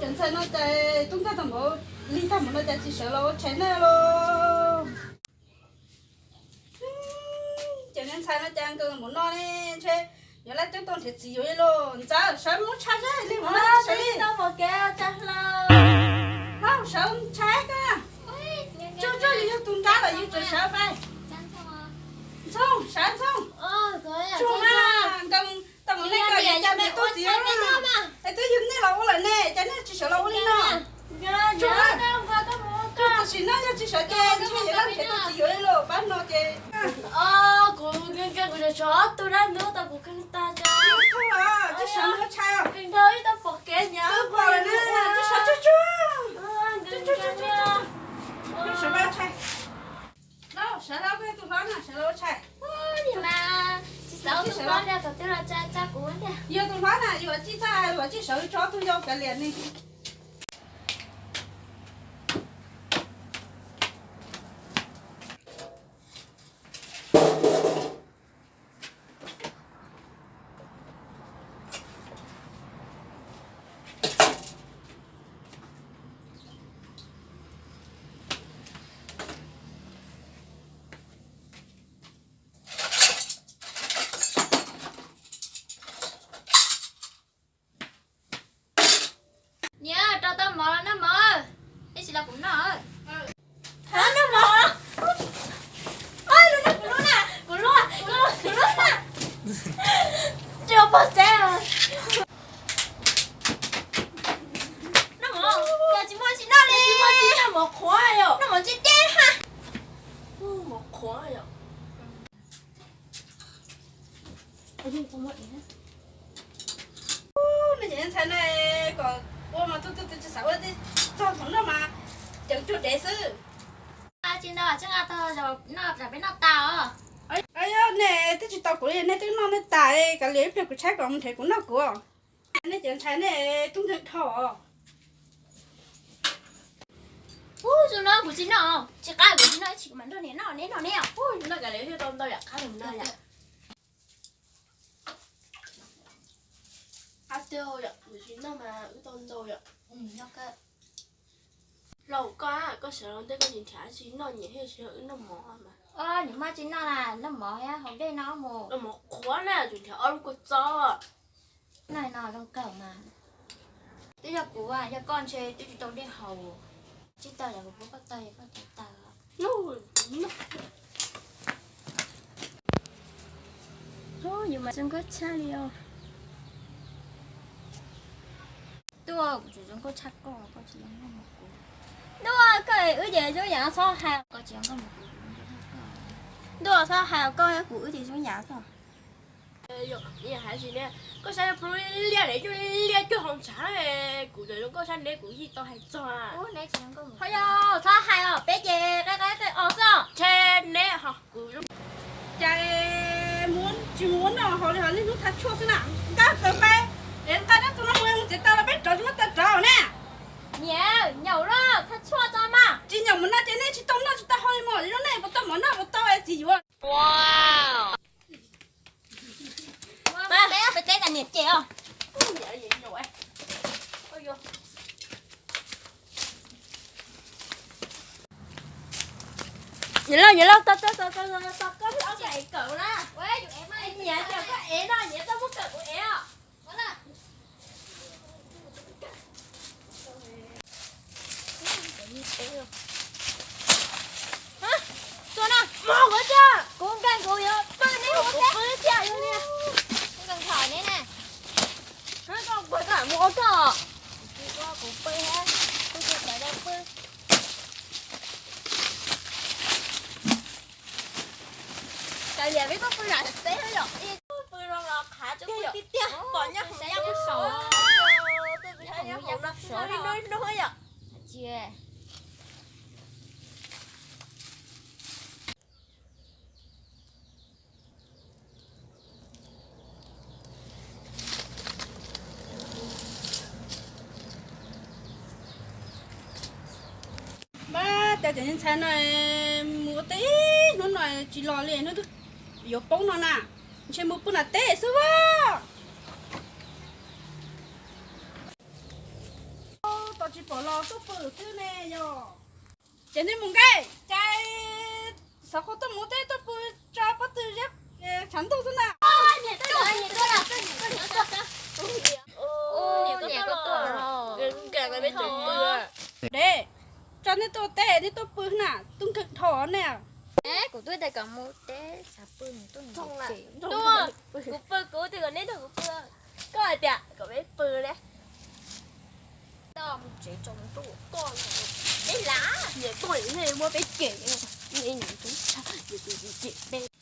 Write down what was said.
Ntxhais no ces tub nkag tag npaum li tag npaum no cas tsis sawv los ua tshais na los. Cov niag ntxhais no cas nkaus npaum no ne, ntshe yuav laj coob tau nrhiav txiv yuav li lauj. Ntxawm, sawv mus tshais saib li mus no sawv li. Hlob, sawv tshais koj. Tsuag tsuag, yus yog tus nrab los yus tseem sawv fai. Ntxoog, sawv Ntxoog. Tsuag mas, nkaus tau mus nej koj yuav cas mus tuaj txiv. Es twb yog nej los ua lawm ne, cas nej tsis sawv los ua li no? Tsuag, tam sim no yog tsis sawv ces ntshe yuav laj nrhiav tau txiv yuav li lauj, pab no ces. Kuv, kuv tsov tsov tus dab ntub tau kuv kheej tag. Tsis sawv mus ua tshais os. Kheej tau ib tau pom kev nyav. Twb pom lawm na, tsis sawv tsuag tsuag. Tsuag tsuag tsuag tsuag. Sawv mus ua tshais. Lauj, sawv lauj, koj yog tus hlob na, sawv los ua tshais. Tsis xav ua tus hlob li, thaum twg los tsa tsa kuv thiab. Yog tus hlob na, yus tsis txaj, yus tsis sawv tso tus yau kav liam ni. Niam, rau tau mov los noj mov, ib sim los kuv noj. Noj mov. Kuv luaj, kuv luaj, kuv luaj na. Tsis pom tsev. Noj mov, cas tsis muaj tsis noj li. Noj mov qhuav, noj mov tsis deb ha. Mov qhuav. Nej cov ntxhais na, kom ua mas tu tu tsis xav ua, txog thaum noj mas ceev cuag dev xwb. Tsis noj, tsis nqa tag, noj peb noj tas os. Nej twb tsis tau kuv li, nej twb noj nej tas, kav liam ib pliag kuv tshaib kom mus nrhiav kuv noj kuv. Nej cov ntxhais nej tub nkeeg dhau. Ub, zoo no kuv tsis noj, tsis qab kuv tsis noj, tsis kuv mam nrog niam noj, neb noj neb os. Ub, noj kav liam wb tau ntau yam qab li mus noj yam. Qab tiag yom, kuv tsis noj mas wb tau ntau yom. Laus koj, koj sawv los ntej koj tsis nrhiav tsis noj nyiam thiaj tsis yog wb noj mov mas. Nyiam maj tsis noj na, noj mov thiab haus dej no mus. Noj mov qhuav na, tsis nrhiav ob lub kua txob. Noj no zoo kawg mas. Twb yog kuv, yog koj ntshe twb tsis tau dej haus. Tsis tau yog kuv pub koj tawg, koj tawg tawg. Yus mas zoo nkauj tshaj li os. Tuaj, kuv tseem zoo nkauj tshaj koj, koj tsis zoo nkauj mus kuv. Tuaj, koj wb ces zoo yam txhob hais. Koj tsis zoo nkauj mus kuv, kuv zoo nkauj tshaj koj. Tuaj, txhob hais koj, kuv wb ces zoo yam txog. Hais tsis ne, koj saib plu liaj ne, liaj cuag hau ntshav, kuv tseem zoo nkauj tshaj neb, kuv yeej tau hais txog. Ho yog txhob hais os, peb ces qe qe qe os xwb. Ntshe neb ho kuv cas tsis mus ua noj haus li, ho niaj hnub thaj tshuaj xwb na. Nkaj tawm fai, es nqa rab txuas no mus, mus txiav taws los peb rov tsis muab taws rov na. Niam, nyaum lawm, thaj tshuaj tso mas. Tsis nyaum mus no ces nej tsis tau noj tsis tau haus li mog, zoo nej puas tau mov noj puas tau txiv yuav. Peb teb tas niam ces os. Nyiam lauj, nyiam lauj, tau tau tau tau tau koj ob kawm na. Nyiam cov koj ev no, nyiam tau muab kawm kuv ev os. Tuaj na, mog kuv thiab. Kuv nkeeg kuv yuav pw, neb ua pw thiab. Kuv nkeeg thaum neb na. Koj pw koj mus ua koj. Kuv pw thiab, kuv tsis tau pw. Kav liam peb tuaj pw nram teb yom, pw los los qhav tsuas pw tiag tiag, pom nyab hoom nyab pw saum, pw nyob hoom no li hnub hnub yom. Mas cas cov ntxhais no mus ua teb hnub no tsis los li, hnub twb yuav poob no na, ntshe mus pw nram teb xwb as. Pom los tuaj pw xwb ne yog. Ces nej mus nqaij, ces xav qhov tuaj mus teb tuaj pw tso pob tw ziab tshav ntuj xwb na. Dev, tso nej tuaj teb nej tuaj pw na, tub nkeeg dhau nej. Kuv twb tias kom mus teb xav pw mus tuaj. Kuv pw kuv twb kom neb nrog kuv pw. Koj hais tias kom peb pw ne. Toj mus tsev tso mus tuaj koj. Peb lav niam tuaj nej muab peb cem, nej niam tub tshaj, niam tub cem peb.